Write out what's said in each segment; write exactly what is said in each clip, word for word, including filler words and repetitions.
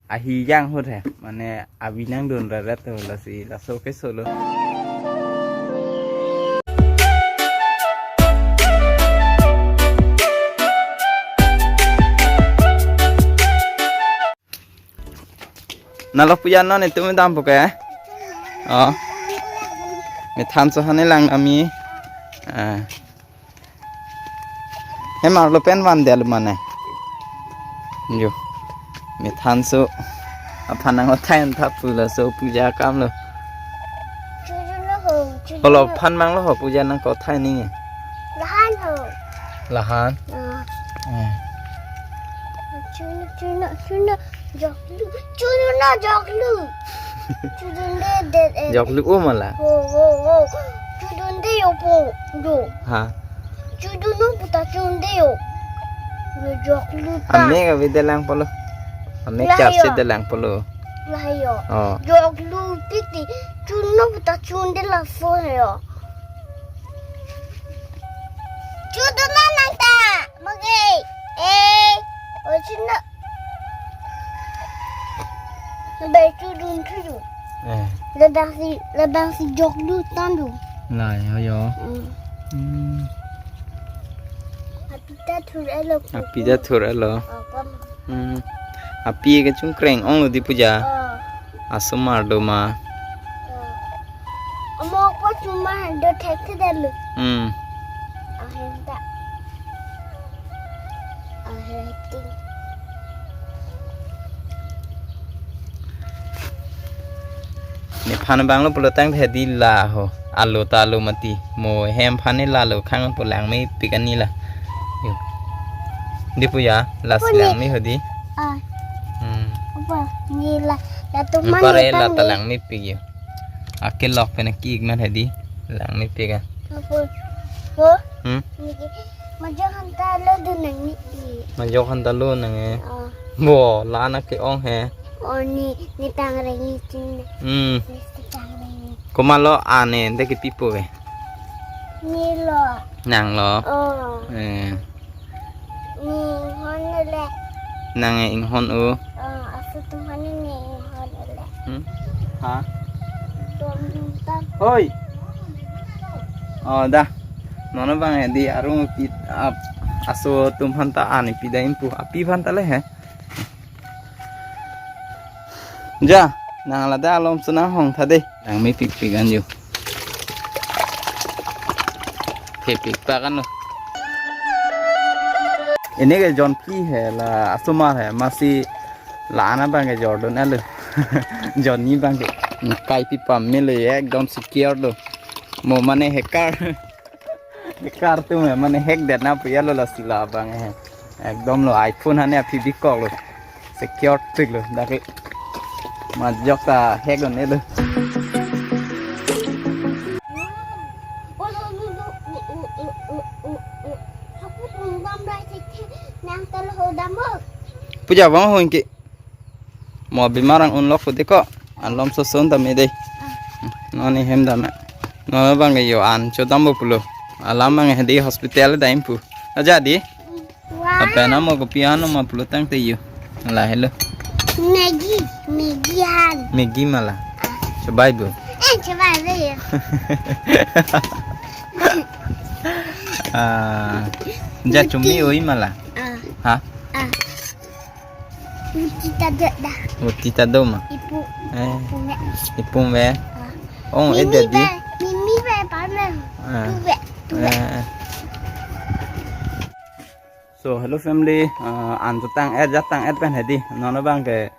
ahi jang ahut he, mane avi nangdun reret to, lasi laso kesolo. Nalo puja non itum dampo ke. Oh. Methanso hane lang ami. Ah. Hem arlo pen van del mane. Jo. Methanso aphan nang othai antha pulo, so puja akam lo. Chujuno ho, chujuno. Olo phan mang lo ho puja nang ko thai ni. Lahan ho. Lahan. Ah. Eh. Chuno, chuno, chuno, joklu. Chuno na joklu. Chudunde de, eh. Joklu o mala. Ho, ho, ho. Chudunde yo po. Jo. Ha. Chuduno puta chunde yo. Yo joklu ta. Amek avi delang polo. Amek lah yo. Charsi delang polo. Lah yo. Oh. Joklu titi. Chuno puta chunde laso yo. Chuduno nang ta. Mage. Eh. O chuno. Labai chudun chudun. Eh. Labang si, labang si joklu tando. Lah yo yo. Hmm. Hmm. Api ta thur elo. Api ta thur elo. Apam. Hmm. Api ke chungkreng ong lo di puja. Oh. Asomar do ma. Oh. Amo ko chuma do thek thek delu. Hmm. Ahem ta. Ahem ting. Nephan abang lo pulo tangte di la ho. Alo ta alo mati. Mo hem aphan ne la lo khang pu langmepik ani la. Yo. Di puja, lasi Puni. Langme ho di. Ah. Hmm. Apa? Ni la, la tu Ni man pare ni la tang ta ni. Langmepik yo. Akelok pen aki ik man hedi. Langmepik a. Apa? Ho? Hmm? Ni ki, majok han ta lo dun nang ni. Majok han ta lo nang e. Ah. Bo, la na ke-ong he. Oh, ni, ni tang reng ni chin. Hmm. Ni si tang reng ni. Komat lo ane, de ke pipo ke. Ni lo. Nang lo. Oh. Eh. Ni inghon le. Nang e inghon o. Oh, aso atum aphan ni inghon le. Hmm? Ha? Tom tam. Hoi. Oh, da. Non abang e di arung pi ap aso atum aphan ta ani pi dam pu. Api aphan ta le he. Ja, nang ladak alom sunang hong tha de. Langmepik pik an yo. Thepik pak an lo. Ini ke John P he la asomar he, masi la ana abang ke Jordan alo. Johnny abang ke kai pi pam me lo, ekdom secure lo. Mo mane hacker. Hacker atum he mane hack det na pu ya lo, lasi la abang he. Ekdom lo iPhone hane aphi bikok lo. Secure tik lo. Dak ke majok ta hack lo ne lo. Puja bang ho inke. Mo bimar ang unlock pu de ko. Alom so son dam e de. Non ni hem dam e. Non abang ke yo an chodam bo pulo. Alam abang ke di hospital dam pu. Aja di. Wah. Apa nama kopi anu ma pulo tangte yo. La hello. Maggi, Maggi han. Maggi mala. Chobai bo. Eh, chobai bo yo. Ah. Ja chumi oi mala. Ah. Ha? Ah. Uti ta do da. Uti ta do ma. Ipu. Eh. Ipu me. Ipu me. Ah. Oh, eh, Mimi jadi. Be, Mimi be pa me. Ah. Tu be, tu be. Eh. So, hello family, ah, an to tang-et, ja tang-et pen hedi. Non abang ke,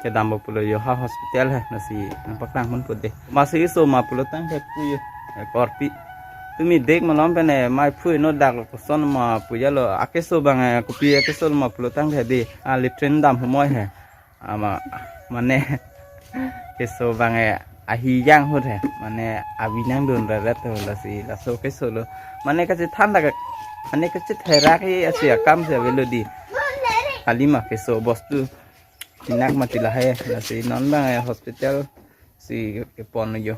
kedam bo pulo yo ha hospital he, lasi nangpaklang pon pu de. Masi so ma pulo tangte pu yo, eh, korpi. Tumi dek malom pen, eh, mai phui no dak lo koson ma pu ya lo, akeso abang, eh, kopi akeso lo ma pulo tangte de, ah, latrine dam humoi he. Ama, mane, keso abang, eh, ahi jang ahut he, mane, avi nangdun reret to, lasi, laso keso lo. Mane kachethan dak, mane kachetherak he, asi akam si avelo di. Kali ma keso bostu. Pinak mati lahai, lasi non abang, eh, hospital si kepon yo.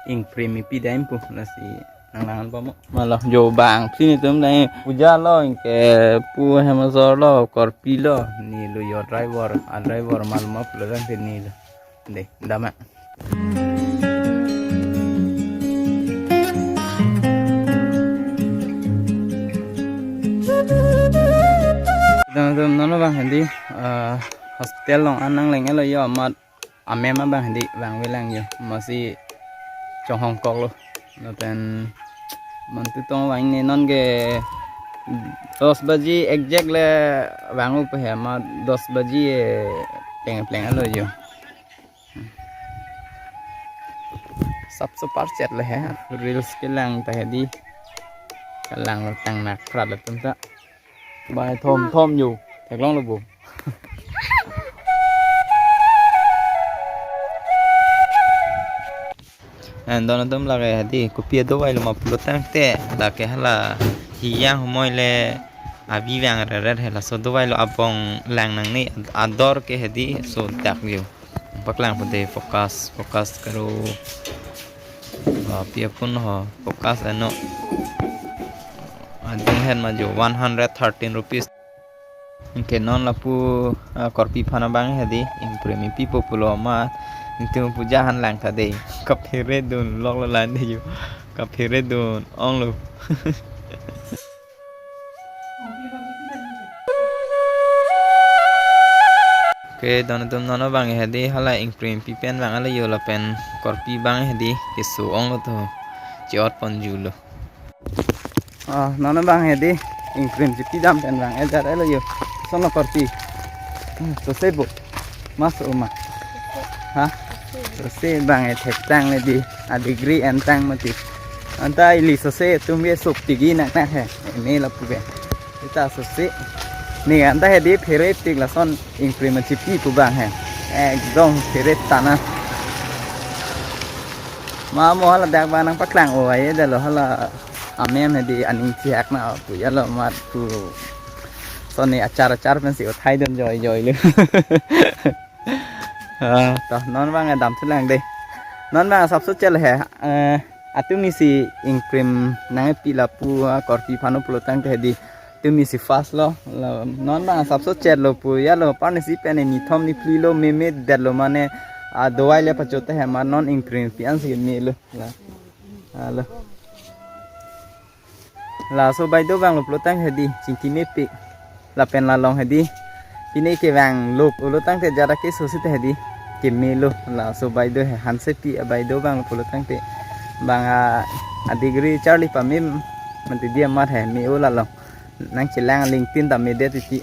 Ingprimi pi dam pu, lasi Nang nang pa mo. Malo jo bang phli netum nai puja lo, anke pu hem asor lo, korpi lo, ne lo yo driver, a driver malma pulo tangte ne lo. Dei, dam ma. Dam dam, non abang hedi, eh, hospital along an nangleng-et lo yo, amat amem abang hedi vangvelang yo, amatsi chonghong kok lo. Lapen mantu tong vang ne non ke dos baji exact le vang-o pe he, amat dos baji, eh, pleng pleng lo yo. Sapso parchet le he, reels kelang ta hedi. Kelang lo tang nak prat latum ta. Bai thom thom yo. Theklong lo bo. And don atum lake hedi, kopi adovai lo ma pulo tangte, lake hala hiyang humoi le avi vang reret he, laso dovai lo, abong lang nangne, ador ke hedi, so dak yo. Paklang pute focus, focus karo. Ah, pi apun ho, focus ano. Ading hen ma jo one hundred thirteen rupees. Anke non lapu, ah, korpi aphan abang hedi, ingprem pipo pulo amat, ningtum puja han lang ta dei. Kaphere dun lok lo lan dei yo. Kaphere dun ong lo. Oke, don atum, non abang hedi hala ingprem pi pen vang-et lo yo, lapen korpi abang hedi keso ong lo to. Che-ot pon ju lo. Ah, non abang hedi ingprem chepi dam pen vang-et jat lo yo. Lason lo korpi. Hmm, sose bo. Mas uma. Ha? Sose abang e thektang le di. A degree entang mati. Anta ili sose atum ke sop tigi nak nak he. Ini lapu ke. Ita sose. Ne anta hedi phere tik lason ingprem chepi pu abang he. Ekdom phere tana. Ma mo hala dak abang nangpaklang-o ai, dei lo hala amem hedi aning chihak na pu ya lo amat pu. Soni achar achar pensi uthai dun joi joi lo. Ah, to non abang damthulang dei. Non abang sapso chel he. Eh, atum isi ingprem nangpi lapu, ah, korpi aphan-o pulo tangte hedi. Atum isi first lo. Lo, non abang sapso chel lo pu ya lo, parnisi pen nithom niphli lo, meme det lo mane, adovai le pachot te he, ma non ingprem pi ansi me lo. La. Alo. Laso bai do abang lo pulo tang hedi, chingki mepik. Lapen la along hedi. Pine kevang lok ulo tangte jara keso sita hedi. Keme lo, laso bai do he, hanse pi abai do abang lo pulo tangte. Abang a, a degree charli pamim, mati dia mat he, me-o la along. Nangchelang lingtin ta medet iti.